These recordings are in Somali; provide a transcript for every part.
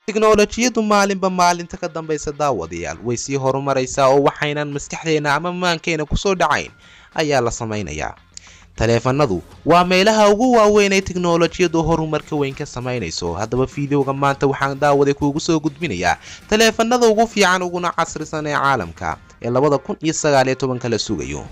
Tiknolojiyaddu maalinba maalinta ka dambaysa, daawadayaal, way sii horumaraysaa oo waxaynan maskaxdeena ama maankeena kusoo dhacayn ayaa la samaynayaa. Taleefanadu waa meelaha ugu waaweyn ee tiknolojiyaddu horumarka weyn ka samaynayso. Haddaba fiidiyowga maanta waxaan daawaday kuugu soo gudbinayaa taleefanada ugu fiican uguna casrisan ee caalamka ee 2019-ka la sugayo.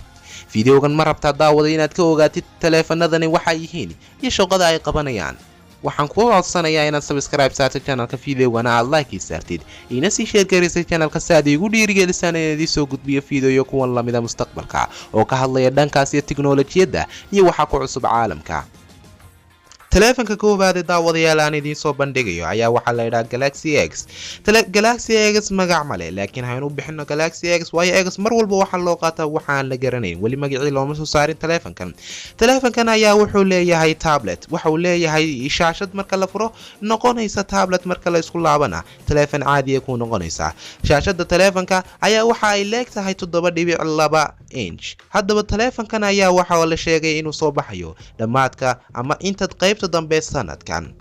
Fiidiyowgan ma rabtaa, daawaday, inaad ka ogaatid taleefanadani waxay yihiin iyo shaqada ay qabanayaan? Waxaan kuu codsanayaa inaad subscribe saartid channelka, fideogana aad like saartid, iina sii share garisay channelka si aad iigu dhiirigelisaan inaan idiin soo gudbiyo fiideoyo kuwan lamida mustaqbalka oo ka hadlaya dhankaas iyo tiknolojiyadda iyo waxa ku cusub caalamka. Taleefanka koowaad ee, daawadayaal, aan idiin soo bandhigayo ayaa waxaa la yidhaha Galaxy X. Galaxy X magac male, laakiin haynu bixino Galaxy X, waayo X mar walba waxaa loo qaataa waxaan la garanayn. Weli magacii looma soo saarin taleefankan. Taleefankan ayaa wuxuu leeyahay tablet, waxa uu leeyahay shaashad marka la furo noqonaysa tablet, marka la isku laabana taleefan caadiya kuu noqonaysa. Shaashada taleefanka ayaa waxa ay leeg tahay 7.2 inch. Haddaba taleefankan ayaa waxa la sheegay inuu soo baxayo dhammaadka ama inta qaybta dambe sanadkan.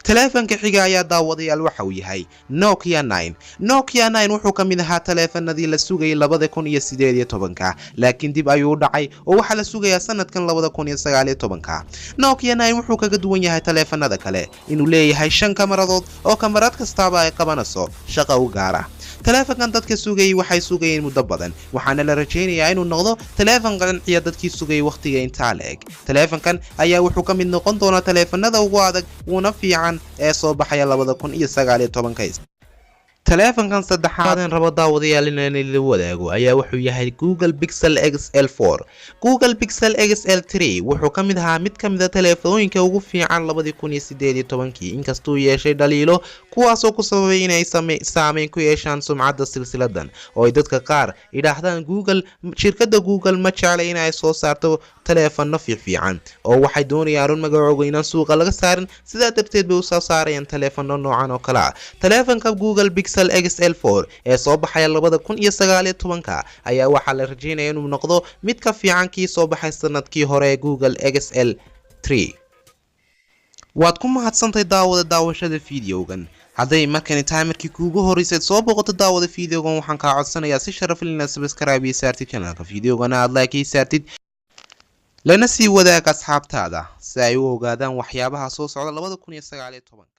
Taleefanka xiga ayaa, daawadayaal, waxa uu yahay Nokia 9. Nokia 9 wuxuu ka mid ahaa taleefanadii la sugayay 2018-ka, laakiin dib ayuu u dhacay oo waxaa la sugayaa sanadkan 2019-ka. Nokia 9 wuxuu kaga duwan yahay taleefanada kale inuu leeyahay shan kamaradood oo kamarad kastaaba ay qabanayso shaqa u gaara. Taleefankan dadka sugayay waxay sugayeen muddo badan, waxaana la rajaynayaa inuu noqdo taleefan qanciya dadkii sugayay wakhtiga intaa la eg. Taleefankan ayaa wuxuu ka mid noqon doonaa taleefanada ugu adag wuuna fiican ee soo baxaya 2019-ka. Taleefankan saddexaad een rabo, daawadayaal, inaan ila wadaago ayaa wuxuu yahay Google Pixel XL 4. Google Pixel XL 3 wuxuu ka mid ahaa mid ka mid a taleefanooyinka ugu fiican 2018-kii, inkastuu yeeshay dhaliilo kuwaasoo ku sababay inay saameyn ku yeeshaan sumcadda silsiladan oo ay dadka qaar idhaahdaan Google, shirkadda Google ma jeclay inay soo saarto taleefano fiicfiican oo waxay doonayaan run magacooga inaan suuqa laga saarin, sidaa darteed bay usoo saarayaan taleefano noocan oo kale ah. Taleefanka Google Pixel XL 4 ee soo baxaya 2019-ka ayaa waxaa la rajeynaya inuu noqdo mid ka fiican kii soo baxay sanadkii hore ee Google XL 3. Waad ku mahadsantahay, daawada, daawashada fideogan. Hadday markani tahay markii kuugu horreysad soo booqato, daawada, fideogan waxaan kaa codsanayaa si sharaf leh inaad subscribe ii saartid channelka, fideogana aad like ii saartid, lana sii wadaag asxaabtaada si ay u ogaadaan waxyaabaha soo socda 2019.